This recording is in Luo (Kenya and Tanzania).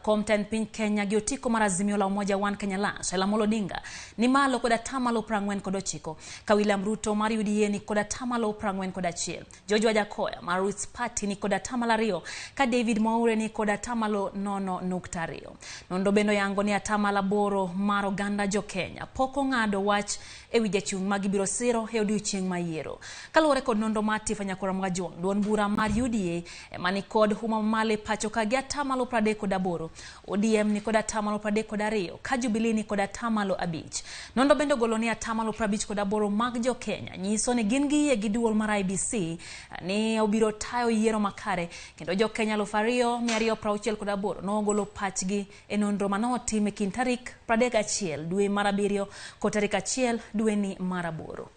Kom tend piny Kenya gi otiko mar Azimio la Umoja One Kenya Alliance, Raila Amolo Odinga ni malo kod atamalo 49, ka William Ruto mar UDA ni kod atamalo 41. George Wajackoyah mar Roots Party ni kod atamalo 2, ka David Mwaure ni kod atamalo 0.2. Nonro bende oyango ni atamalo 8 mar oganda jo Kenya pok ong'ado wach e wi jachung' ma gibiro siro e odiochieng' mar yiero. Kaluwore kod nonro mar Tifa Nyakwar Mwajwang', duond bura mar UDA ema ni kod huma mamalo e pacho ka gi atamalo 38, ODM ni kod atamalo 32, ka Jubilee ni kod atamalo 5. Nonro bende ogolo ni atamalo 58 mag jo Kenya nyiso ni gin gi yie gi duol mar IEBC ni obiro tayo yiero makare, kendo jo Kenya 2268 nogolo pachgi e nonro manotim e kind tarik 31 dwe mar abiriyo kod tarik 1 dweni mar aboro.